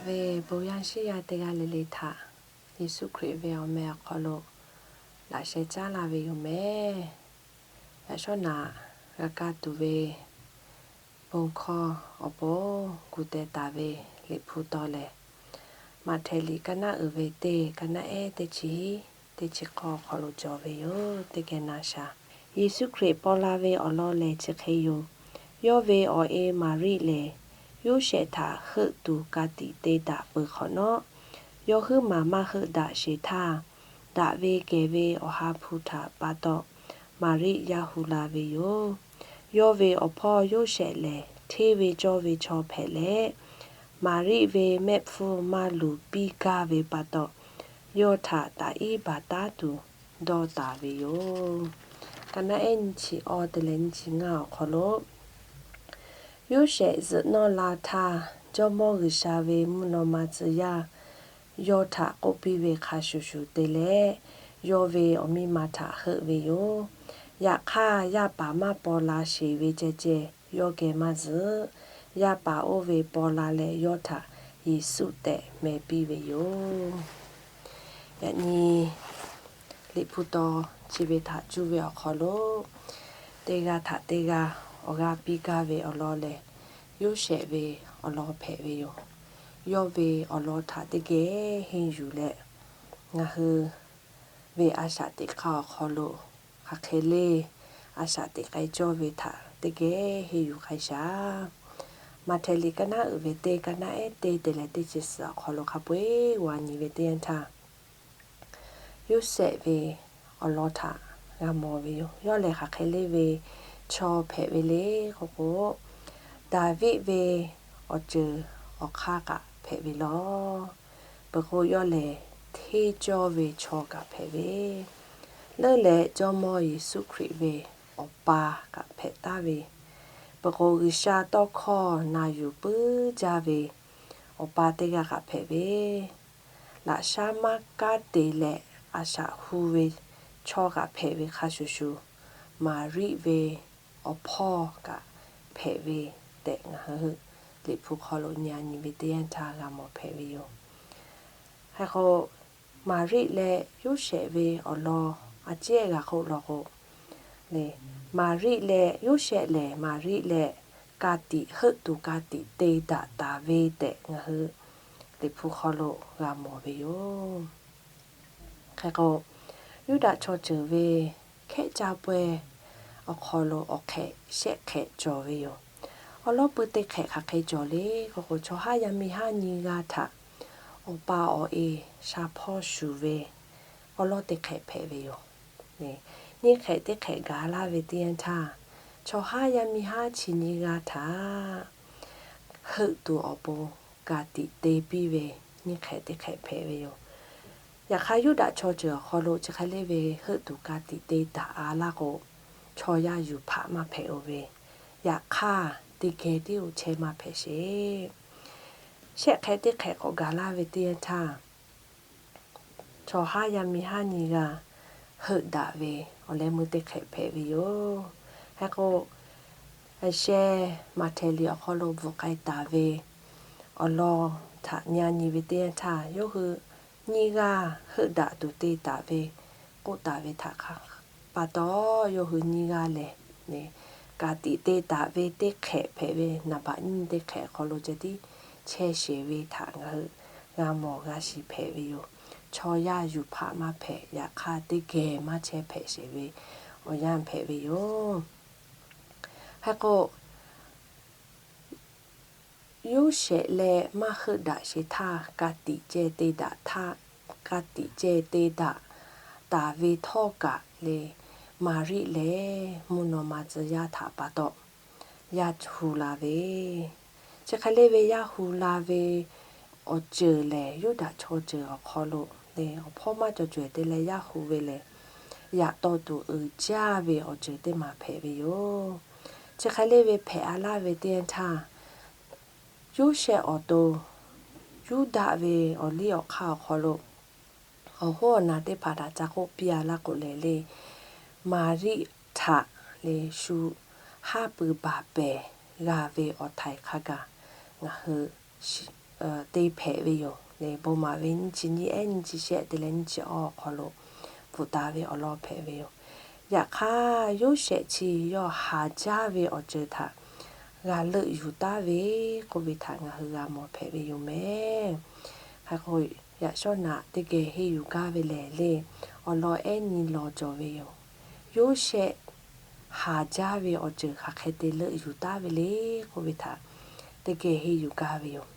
ve bon yaˇ shiˉ yaˇ teˇ g'aˇ le le htaꞈ Yeˍsuˆ Hkriꞈ ve awˬ meh awˬ hk'aw lo laꞈ sheh caˉ laˇ ve yoˬ mehˍ. Yaꞈ shawˉ naꞈ g'a kaˇ tuˬ ve bon hkawˇ awˬ pon gu teh taˍ ve Liꞈ hpu taw lehˬ, Maꞈhtehˍ liꞈ ka naˆ uiˍ ve teˇ, ka naˆ ehˉ teˇ chi hiˉ, teˇ chi k'awˇ awˬ hk'aw lo cawˬ ve yoˬ. Teˇ geh na shaˍ. Yeˍsuˆ Hkriꞈ paw la ve awˬ lawn lehˬ chi hk'e yoˬ. Yawˇ ve awˬ e Maˍriˆ lehˬ, Yoˇsehꞈ htaꞈ heuˆ tuˬ ka tiꞈ te daꞈ peuˬ hk'awꞈ nawˉ, yawˇ huiˉ maˬ maˇ heuˆ daꞈ sheˍ htaˇ, daꞈ ve kehˬ ve Awˬ ha hpu htaꞈ pa taw Maˍriˆ yaˇ hu la ve yoˬ. Yawˇ ve awˬ hpawˇ Yoˇsehꞈ lehˬ, hteˇ ve cawˇ ve chaw hpehꞈ leh, Maˍriˆ ve mehˆ hpfuhˇ maˇ luˬ piˇ gaˇ ve pa taw, yawˇ htaꞈ taꞈ iˉ baˬ taˉ tuˬ dawˇ taˍ ve yoˬ. Ka naˆ ehˉ nyiˇ chi awˇ te leh nyiˇ chi ngaˇ awˬ hk'aw lo, Yoˇsehꞈ zuhꞈ nawˇ la htaˇ, Jawˇmawˇ G'uiˬsha ve mvuhˇ naw ma tcuh yaˇ yawˇ htaꞈ k'oˆ piˇ ve hk'a shuˍ shuˍ te leh, yawˇ ve awˬ miˇ ma htaꞈ heuˆ ve yoˬ. Yaꞈ hk'aˇ, yaˇ paˍ maˇ paw la sheˍ ve ceh ceh yawˇ geh maˇ zuhꞈ. Yaˇ paˍ oˇ ve paw la leh yawˇ htaꞈ Yeˍsuˆ tehꞈ meh piˇ ve yoˬ. Yaꞈ nyi Liꞈ hpu taw chi ve htaꞈ cuˇ ve awˬ hk'aw lo, teˇ g'aˇ htaꞈ teˇ g'aˇ awˬ g'aˇ piˇ gaˇ ve awˬ lawn lehˬ, Yoˇsehꞈ ve awˬ lawn hpehꞈ ve yoˬ. Yawˇ ve awˬ lawn htaꞈ teˇ geh henˇ yuˬ leh, ngaˬ hui ve a shaꞈ teꞈ k'ai awˬ hk'aw lo hk'aˬ hk'e le, a shaꞈ teꞈ k'ai cawˇ ve htaꞈ teˇ geh henˇ yuˬ k'ai shaˍ. Maꞈhtehˍ liꞈ ka naˆ uiˍ ve teˇ, ka naˆ ehˉ teˇ te leh teˇ chi suhˍ awˬ hk'aw lo hk'a peu-eˬ g'a nyi ve teˇ yanˇ htaˇ, Yoˇsehꞈ ve awˬ lawn htaꞈ g'a mawˬ ve yoˬ. Yawˇ lehˬ hk'aˬ hk'e le ve chaw hpehꞈ ve le k'oˆ k'o, Daˍviˆ ve awˬ ceuˬ awˬ hk'aˇ kaꞈ hpehꞈ ve law. Peuˬ k'o, yawˇ lehˬ hteˇ cawˇ ve chaw kaꞈ hpehꞈ ve, leuˉ leh Jawˇmawˇ Yeˍsuˆ Hkriꞈ ve awˬ pa kaꞈ hpehꞈ taˍ ve, peuˬ k'o, G'uiˬsha tawˇ hkawˇ na yuˬ puiˉ jaˇ ve awˬ pa teˇ g'aˇ kaꞈ hpehꞈ ve, laꞈ shaˉ maˇ kaˉ te leh a shaꞈ hu ve chaw kaꞈ hpehꞈ ve hk'a shuˍ shuˍ, Maˍriˆ ve awˬ hpawˇ kaꞈ hpehꞈ ve tehꞈ ngaˬ hui Liꞈ hpu hk'aw lo nyi a nyi ve teˇ yanˇ htaˇ g'a mawˬ hpehꞈ ve yoˬ. Hk'e k'o, Maˍriˆ leh Yoˇsehꞈ ve awˬ lawn a ciˉ g'a k'oˆ law k'o, Maˍriˆ leh Yoˇsehꞈ lehˬ, Maˍriˆ leh ka tiꞈ heuˆ tuˬ ka tiꞈ te daꞈ taˍ ve tehꞈ ngaˬ hui Liꞈ hpu hk'aw lo g'a mawˬ ve yoˬ. Hk'e k'o, Yuˇdaꞈ chaw ceuˬ ve hkehˉ caˇ pawehˇ awˬ hk'aw lo awˬ hk'ehꞈ shehˆ hk'ehꞈ cawˬ ve yoˬ. Awˬ lawn pui teˇ hk'ehꞈ hk'aˬ hk'e cawˬ le k'oˆ k'o, chaw haˉ yaˇ miˇ haˉ nyiˇ g'aˇ htaꞈ awˬ pa awˬ e sha hpawˇ shuˍ ve awˬ lawn teˇ hk'ehꞈ hpehꞈ ve yoˬ. Nyiˇ hk'ehꞈ teˇ hk'ehꞈ gaˬ laˇ ve teˇ yanˇ htaˇ, chaw haˉ yaˇ miˇ haˉ chi nyiˇ g'aˇ htaꞈ heuˆ tuˬ awˬ pon ka tiꞈ te piˇ ve nyiˇ hk'ehꞈ teˇ hk'ehꞈ hpehꞈ ve yoˬ. Yaꞈ hk'aˇ, Yuˇdaꞈ chaw ceuˬ awˬ hk'aw lo chi hk'e le ve heuˆ tuˬ ka tiꞈ te daꞈ a laˇ k'o, chaw yaˇ yuˬ hpaꞈ maˇ hpehꞈ-o ve, yaꞈ hk'aˇ teˇ geh tiˉ-o chehˇ maˇ hpehꞈ sheˍ. Shehˆ hk'ehꞈ teˇ hk'ehꞈ k'awꞈ gaˬ laˇ ve teˇ yanˇ htaˇ, chaw haˉ yaˇ miˇ haˉ nyiˇ g'aˇ heuˆ daꞈ ve awˬ leh meuˇ teˇ hk'ehꞈ hpehꞈ ve yoˬ. Hk'e k'o, a sheh Maꞈhtehˍ liꞈ awˬ hk'aw lo bvuhꞈ k'ai taˍ ve awˬ lawn htaꞈ nyi a nyi ve teˇ yanˇ htaˇ, yawˇ hui nyiˇ g'aˇ heuˆ daꞈ tuˬ te taˍ ve k'oˆ taˍ ve htaꞈ pa taw, yawˇ hui nyiˇ g'aˇ lehˬ, ka tiꞈ te taˍ ve teˇ hk'ehꞈ hpehꞈ ve naˍ baꞈ nyiˇ teˇ hk'ehꞈ hk'aw lo ceh tiˉ chehˇ sheˍ ve htaꞈ ngaˬ hui g'a mawˬ g'a shiˍ hpehꞈ ve yoˬ. Chaw yaˇ yuˬ hpaꞈ maˇ hpehꞈ, yaꞈ hk'aˇ teˇ geh maˇ chehˇ hpehꞈ sheˍ ve awˬ yanˇ hpehꞈ ve yoˬ. Hk'e k'o, Yoˇsehꞈ leh maˇ heuˆ daꞈ sheˍ htaˇ, ka tiꞈ ceh te daꞈ htaˇ, ka tiꞈ ceh te daꞈ taˍ ve htawˇ kaꞈ le, Maˍriˆ lehˬ mvuhˇ naw ma tcuh yaˇ htaꞈ pa taw yaˇ hu la ve, chi hk'e le ve yaˇ hu la ve awˬ ceuˬ lehˬ, Yuˇdaꞈ chaw ceuˬ awˬ hk'aw lo le awˬ hpawˇ maˇ cawˬ cawehˬ te leh yaˇ hu ve lehˬ, yaꞈ taw tuˬ uiˍ jaˇ ve awˬ ceuˬ teˇ maˬ hpehꞈ ve yoˬ. Chi hk'e le ve hpehꞈ a laˇ ve teˇ yanˇ htaˇ, Yoˇsehꞈ awˬ to Yuˇdaꞈ ve awˬ liˇ awˬ hk'aˇ awˬ hk'aw lo awˬ hoˉ awˬ naˬ teˇ hpaˍ htaꞈ ca k'oˆ piˇ a laˇ k'o lehˬ le, Maˍriˆ htaꞈ le shu haˉ pui baˬ pehˍ g'a ve awˬ htaiˍ hk'a gaˬ ngaˬ hui te hpehꞈ ve yoˬ le. Bon maˍ ve nyiˇ chi nyiˇ ehˉ nyiˇ chi shehˆ te leh nyiˇ chi awˇ awˬ hk'aw lo bvuhꞈ taˍ ve awˬ lawn hpehꞈ ve yoˬ. Yaꞈ hk'aˇ, Yoˇsehꞈ chi yawˇ haˍ jaˇ ve awˬ ceuˬ htaꞈ g'a leuˆ yuˬ taˉ ve k'oˆ ve htaꞈ ngaˬ hui g'a mawˬ hpehꞈ ve yoˬ mehˍ. Hk'e k'o, yaꞈ shawˉ naꞈ teˇ geh henˇ yuˬ gaˇ ve lehˬ le, awˬ lawn ehˉ nyi law cawˬ ve yoˬ. Yoˇsehꞈ haˍ jaˇ ve awˬ ceuˬ hk'aˬ hk'e te leuˆ yuˬ taˉ ve le k'oˆ ve htaꞈ teˇ geh henˇ yuˬ gaˇ ve yoˬ.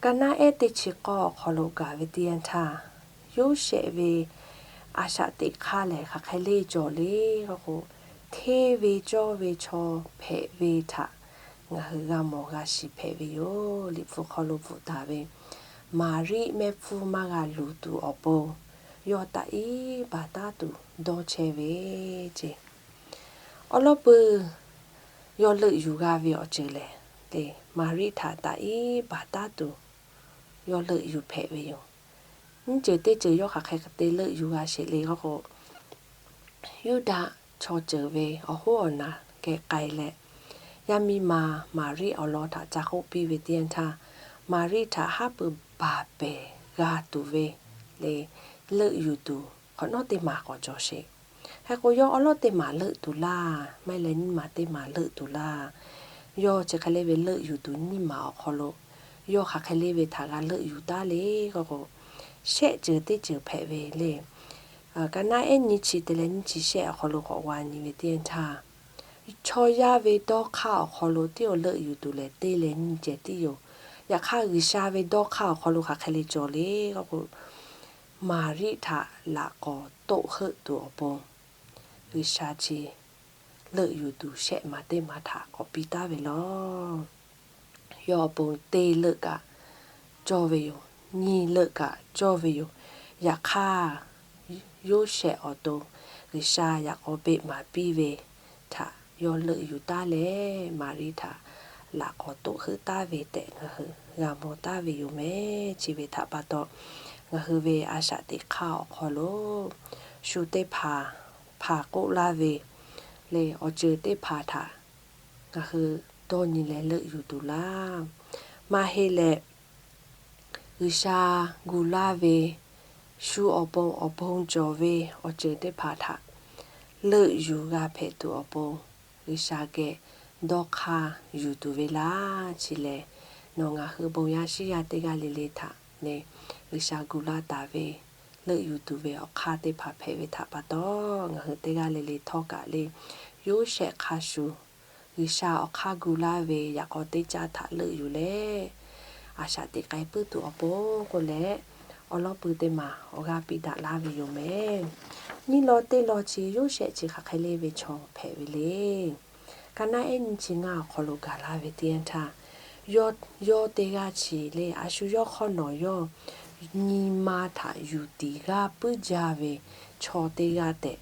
Ka naˉ ehˉ teˇ chi k'awˇ awˬ hk'aw lo gaˬ ve teˇ yanˇ htaˇ, Yoˇsehꞈ ve a shaꞈ teꞈ hk'aˇ lehˬ hk'aˬ hk'e le cawˬ le k'oˆ k'o, hteˇ ve cawˇ ve chaw hpehꞈ ve htaꞈ ngaˬ hui g'a mawˬ g'a shiˍ hpehꞈ ve yoˬ. Liꞈ hpu hk'aw lo bvuhꞈ taˍ ve, Maˍriˆ mehˆ hpfuhˇ maˇ g'a luˬ tuˬ awˬ pon, yawˇ taꞈ iˉ baˬ taˉ tuˬ dawˇ chehˇ ve ce. Awˬ lawn peuˬ yawˇ leuˆ yuˬ g'a ve awˬ ceuˬ lehˬ, Maˍriˆ htaꞈ taꞈ iˉ baˬ taˉ tuˬ yawˇ leuˆ yuˬ hpehꞈ ve yoˬ. Nyiˇ ceuˬ teˇ ceuˬ yawˇ hk'aˬ hk'e te leuˆ yuˬ g'a sheˍ le k'oˆ k'o, Yuˇdaꞈ chaw ceuˬ ve awˬ hoˉ awˬ naˬ geh k'ai leh, yaˇ miˇ ma Maˍriˆ awˬ lawn htaꞈ ca k'oˆ piˇ ve teˇ yanˇ htaˇ, Maˍriˆ htaꞈ haˉ pui baˬ pehˍ g'a tuˬ ve le leuˆ yuˬ tuˬ hk'awꞈ nawˉ teˇ maˬ k'awꞈ cawˬ sheˍ. Hk'e k'o, yawˇ awˬ lawn teˇ maˬ leuˆ tuˬ laˇ, maˇ heˆ leh nyiˇ maˬ teˇ maˬ leuˆ tuˬ laˇ. Yawˇ chi hk'e le ve leuˆ yuˬ tuˬ nyiˇ maˬ awˬ hk'aw lo yawˇ hk'aˬ hk'e le ve htaꞈ g'a leuˆ yuˬ taˉ le k'oˆ k'o, shehˆ ceuˬ teˇ ceuˬ hpehꞈ ve le. Ka naˉ ehˉ nyiˇ chi te leh nyiˇ chi shehˆ awˬ hk'aw lo k'awꞈ g'a nyi ve teˇ yanˇ htaˇ, chaw yaˇ ve dawˇ hk'aˇ awˬ hk'aw lo tiˉ awˬ leuˆ yuˬ tuˬ lehˬ te leh nyi ceh tiˉ yoˬ. Yaꞈ hk'aˇ, G'uiˬsha ve dawˇ hk'aˇ awˬ hk'aw lo hk'aˬ hk'e le cawˬ le k'oˆ k'o, Maˍriˆ htaꞈ laꞈ k'awꞈ toˆ heuˆ tuˬ awˬ pon, G'uiˬsha chi leuˆ yuˬ tuˬ shehˆ maˬ teˇ maˬ htaꞈ k'awꞈ piˇ taˉ ve law. Yawˇ awˬ pon te leuˆ kaꞈ cawˇ ve yoˬ. Nyi leuˆ kaꞈ cawˇ ve yoˬ. Yaꞈ hk'aˇ, Yoˇsehꞈ awˬ to G'uiˬsha yaꞈ k'aw beˆ maˍ piˇ ve htaꞈ yawˇ leuˆ yuˬ taˉ leh, Maˍriˆ htaꞈ laꞈ k'awꞈ toˆ heuˆ taˉ ve tehꞈ ngaˬ hui g'a mawˬ taˉ ve yoˬ mehˍ. Chi ve htaꞈ pa taw, ngaˬ hui ve a shaꞈ teꞈ hk'aˇ awˬ hk'aw lo shu teˇ hpaˍ hpaˍ k'oˆ laˇ ve le awˬ ceuˬ teˇ hpaˍ htaꞈ ngaˬ hui dawˇ nyi leh leuˆ yuˬ tuˬ laˇ. Maˇ heˆ leh, G'uiˬsha gu laˇ ve shu awˬ pon awˬ bon cawˬ ve awˬ ceuˬ teˇ hpaˍ htaꞈ leuˆ yuˬ g'a hpehꞈ tuˬ awˬ pon, G'uiˬsha geh dawˇ hk'aˇ yuˬ tuˬ ve laˇ. Chi lehˬ, nawˬ ngaˬ hui bon yaˇ shiˉ yaˇ teˇ g'aˇ le le htaꞈ le G'uiˬsha gu laˇ taˍ ve leuˆ yuˬ tuˬ ve awˬ hk'aˇ teˇ hpaˍ hpehꞈ ve htaꞈ pa taw, ngaˬ hui teˇ g'aˇ le le htawˇ kaꞈ le Yoˇsehꞈ hk'a shuˍ G'uiˬsha awˬ hk'aˇ gu laˇ ve yaꞈ k'aw teˇ caˇ htaꞈ leuˆ yuˬ leh, a shaꞈ teꞈ k'ai puiˉ tuˬ awˬ pon k'oˆ leh, awˬ lawn pui teˇ maˬ awˬ g'aˇ piˇ daꞈ laˇ ve yoˬ mehˍ. Nyiˇ law teˇ law chi Yoˇsehꞈ chi hk'aˬ hk'e le ve chaw hpehꞈ ve le. Ka naˉ ehˉ nyiˇ chi ngaˇ awˬ hk'aw lo gaˬ laˇ ve teˇ yanˇ htaˇ, yawˇ teˇ g'aˇ chi le a shu yawˇ hk'awˇ nawˬ yawˇ nyi ma htaꞈ yuˬ tiˍ g'aˇ puiˉ jaˇ ve chaw teˇ g'aˇ tehꞈ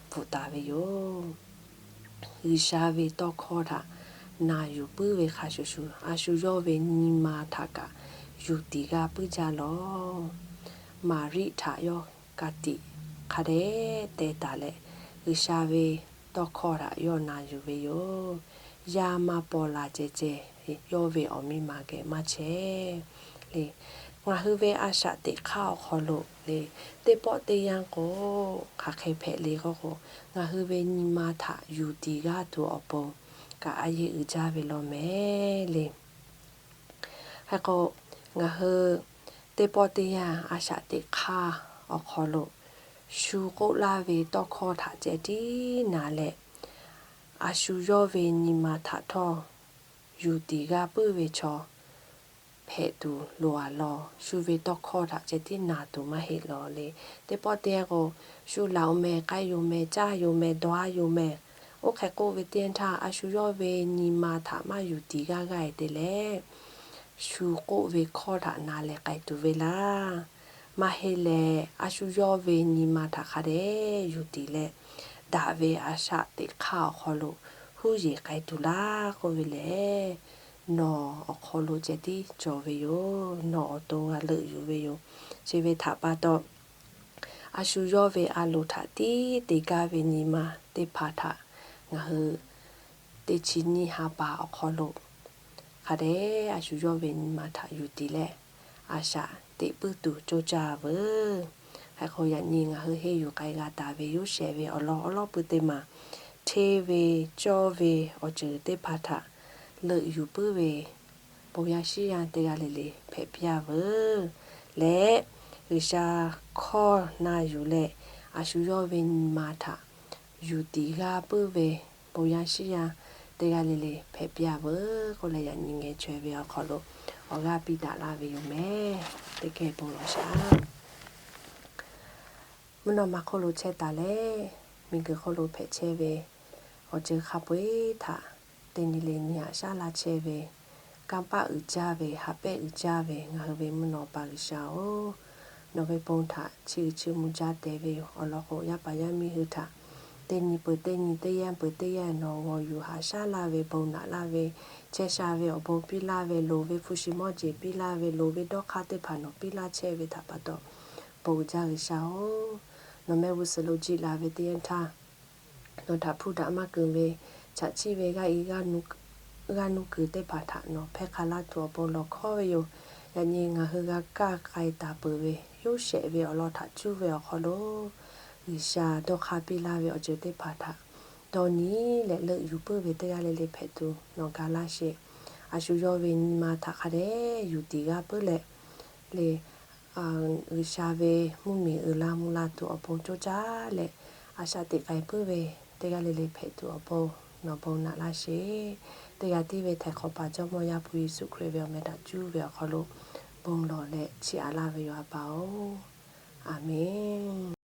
bvuhꞈ taˍ ve yoˬ. G'uiˬsha ve tawˇ hkawˇ htaꞈ na yuˬ puiˉ ve hk'a shuˍ shuˍ, a shu yawˇ ve nyi ma htaꞈ kaꞈ yuˬ tiˍ g'aˇ puiˉ jaˇ lawˬ. Maˍriˆ htaꞈ yawˇ ka tiꞈ hk'a dehꞈ te taˍ leh, G'uiˬsha ve tawˇ hkawˇ htaꞈ yawˇ na yuˬ ve yoˬ. Yaˇ maˇ paw la ceh ceh, yawˇ ve awˬ miˇ ma geh maˇ chehˇ le. Ngaˬ hui ve a shaꞈ teꞈ hk'aˇ awˬ hk'aw lo le, teˇ pawˆ teˇ yanˇ k'o, hk'aˬ hk'e hpehꞈ le k'oˆ k'o, ngaˬ hui ve nyi ma htaꞈ yuˬ tiˍ g'aˇ tuˬ awˬ pon kaꞈ a yehˬ uiˍ jaˇ ve law mehˍ le. Hk'e k'o, ngaˬ hui teˇ pawˆ teˇ yanˇ a shaꞈ teꞈ hk'aˇ awˬ hk'aw lo shu k'oˆ laˇ ve tawˇ hkawˇ htaꞈ ceh tiˉ na leh, a shu yawˇ ve nyi ma htaꞈ htawˇ yuˬ tiˍ g'aˇ puiˉ ve chaw hpehꞈ tuˬ loˍ a law. Shu ve tawˇ hkawˇ htaꞈ ceh tiˉ na tuˬ maˇ heˆ law le. Teˇ pawˆ teˇ yanˇ k'o, shu laˬ oˬ meh, k'ai yoˬ meh, caˇ yoˬ meh, dawˬ a yoˬ meh, oˇ hk'e k'oˆ ve teˇ yanˇ htaˇ, a shu yawˇ ve nyi ma htaꞈ maˇ yuˬ tiˍ g'aˇ g'aˇ e te leh, shu k'oˆ ve hkawˇ htaꞈ na leh k'ai tuˬ ve laˇ. Maˇ heˆ leh, a shu yawˇ ve nyi ma htaꞈ hk'a dehꞈ yuˬ tiˍ leh, daꞈ ve a shaꞈ teꞈ hk'aˇ awˬ hk'aw lo huˉ yeˬ k'ai tuˬ laˇ k'oˆ ve lehˬ, nawˬ awˬ hk'aw lo ceh tiˉ cawˬ ve yoˬ. Nawˬ awˬ to g'a leuˆ yuˬ ve yoˬ. Chi ve htaꞈ pa taw, a shu yawˇ ve a loˍ htaꞈ tiˉ te gaˇ ve nyi ma teˇ hpaˍ htaꞈ ngaˬ hui teˇ chi nyiˇ ha pa awˬ hk'aw lo hk'a dehꞈ a shu yawˇ ve nyi ma htaꞈ yuˬ tiˍ leh, a shaꞈ teꞈ puiˉ tuˬ coˇ caˇ veuˬ. Hk'e k'o, yaꞈ nyi ngaˬ hui henˇ yuˬ k'ai g'a taˍ ve yoˇ shehˍ ve awˬ lawn awˉ lawˉ pui teˇ maˬ, hteˇ ve cawˇ ve awˬ ceuˬ teˇ hpaˍ htaꞈ leuꞈ yuˬ puiˉ ve bon yaˇ shiˉ yaˇ teˇ g'aˇ le le hpehꞈ piˇ-a veuˬ. Leh G'uiˬsha hkawˇ na yuˬ leh, a shu yawˇ ve nyi ma htaꞈ yuˬ tiˍ g'a puiˉ ve bon yaˇ shiˉ yaˇ teˇ g'aˇ le le hpehꞈ piˇ-a veuˬ k'oˆ leh, yaꞈ nyi ngeh chaweh ve awˬ hk'aw lo awˬ g'aˇ piˇ daꞈ laˇ ve yoˬ mehˍ. Teˇ geh bon lawˬ shaˍ. Mvuhˇ naw ma hk'oˆ lo chehˇ taˍ leh, miˬguiˬ hk'oˆ lo hpehꞈ chehˇ ve awˬ ceuˬ hk'a peu-eˬ htaꞈ teˇ nyi le nyi haꞈ shaˉ laˇ chehˇ ve, kanˇ paˆ uiˍ jaˇ ve, haꞈ pehnˇ uiˍ jaˇ ve ngaˬ hui ve mvuhˇ naw pa G'uiˬsha-oˬ, nawˬ ve bon htaꞈ chi uiˍ chi mvuh jaˇ tehˍ ve yoˬ. Awˬ lawn k'o, yaˇ paˍ yaˇ miˇ hui htaꞈ teˇ nyi peuˬ teˇ nyi, teˇ yanˇ peuˬ teˇ yanˇ nawˬ g'aw yuˬ haꞈ shaˉ laˇ ve, bon naꞈ laˇ ve, chehˇ sha ve awˬ bon piˇ laˇ ve, loˍ ve hpu shi mawˇ jeˬ piˇ laˇ ve, loˍ ve dawˇ hk'aˇ teˇ hpaˍ nawˬ piˇ laˇ chehˇ ve htaꞈ pa taw, bon uiˍ jaˇ G'uiˬsha-oˬ, nawˬ mehˆ g'uˇ suhˍ lo jiˆ la ve teˇ yanˇ htaˇ, nawˬ htaꞈ hpuˇ daꞈ maˇ keunˍ ve, chaꞈ chiˆ ve g'aˇ i g'aˇ nuˇ kuiˬ teˇ hpaˍ htaꞈ nawˬ hpehˇ hk'a laˇ tuˬ awˬ pon lawˬ hkawˉ ve yoˬ. Yaꞈ nyi ngaˬ hui g'a kaˇ k'ai taˍ peuˬ ve yoˇ shehˍ ve awˬ lawn htaꞈ cuˇ ve awˬ hk'aw lo, G'uiˬsha dawˇ hk'aˇ piˇ laˇ ve awˬ ceuˬ teˇ hpaˍ htaꞈ dawˇ nyi leh leuꞈ yuˬ puiˉ ve teˇ g'aˇ le le hpehꞈ tuˬ nawˬ ga laˇ sheˍ. A shu yawˇ ve nyi ma htaꞈ hk'a dehꞈ yuˬ tiˍ g'a puiˉ leh, le G'uiˬsha ve mvuhˇmiˬ uiˍ la mvuh la tuˬ awˬ pon coˇ caˇ leh, a shaꞈ teꞈ k'ai puiˉ ve teˇ g'aˇ le le hpehꞈ tuˬ awˬ pon nawˬ bon naꞈ laˇ sheˍ. Teˇ g'aˇ tiˉ ve Htaiˍ hk'awꞈ paˍ Jawˇmawˇ Yaˇ hpu Yeˍsuˆ Hkriꞈ ve awˬ meh htaꞈ cuˇ ve awˬ hk'aw lo bon lawˬ leh chiˇ aꞈ laˇ ve yoˬ, A pa-oˬ. Aˬmenˍ.